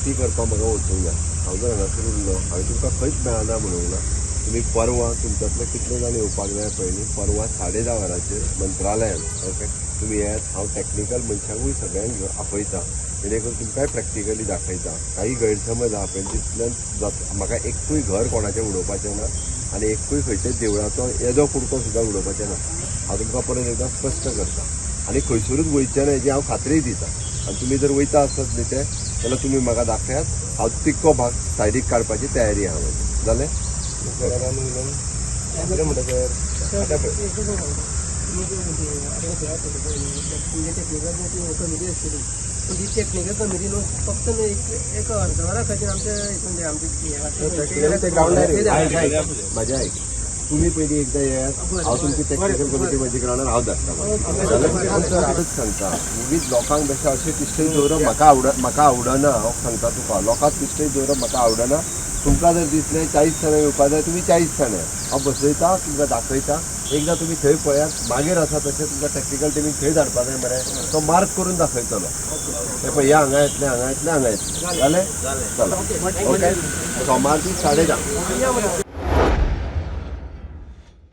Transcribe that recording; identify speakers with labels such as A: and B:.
A: ती करपाक म्हाका वचूंक जाय. हांव जर हांगासर उरलो, हांवें तुमकां खंयच मेळना म्हणूंक ना. तुमी परवां तुमच्यांतले कितले जाण येवपाक जाय पयलीं, परवां 10:30 वरांचेर मंत्रालयान, ओके, तुमी येयात. हांव टॅक्निकल मनशांकूय सगळ्यांक घेवन आपयता, जेणे करून तुमकांय प्रॅक्टिकली दाखयता. काही गैरसमज आहा पळय तितल्यान जाता. म्हाका एक्कूय घर कोणाचें उडोवपाचें ना आनी एक्कूय खंयच्याच देवळाचो येदो कुडको सुद्दां उडोवपाचें ना. हांव तुमकां परत एकदां स्पश्ट करता आनी खंयसरूच वयचें ना हेजी हांव खात्री दिता. आनी तुमी जर वयता आसत न्ही ते, जाल्यार तुमी म्हाका दाखयात. हांव तितको भाग सायडीक काडपाची तयारी आहा म्हजी. जालें?
B: कितें म्हणटा सर, आतां पळय.
C: एक सांगता, तुमी म्हणजे टॅक्निकल कमिटी आसतली, पूण ती टॅक्निकल कमिटी न्हू फक्त न्हू एक एक अर्द वरा खातीर आमच्या हितून आमचे
B: ते ग्रावंडार
A: आयक, आयक, म्हाजें आयक. तुमी पयलीं एकदां येयात. हांव तुमची टॅक्निकल कमिटी म्हजी ग्रावंडार हांव धाडटा. जालें? हांवच सांगता, उगीच लोकांक बेश्टे अशें तिश्टेक दवरप म्हाका आवडना. हांव सांगता तुका, लोकांक तिश्टेक दवरप म्हाका आवडना. तुमकां जर दिसलें 40 जाणां येवपा जाय, तुमी 40 जाणां. हांव बसयता, तुमकां दाखयता. एकदां तुमी थंय पळयात. मागीर आसा तशें तुमकां टॅक्निकल टिमीक थंय धाडपा जाय मरे, तो मार्क करून दाखयतलो. ते पळय, हे हांगा येतले, हांगा येतले, हांगा येतले. जालें? चला, ओके. सोमार दीस 10:30.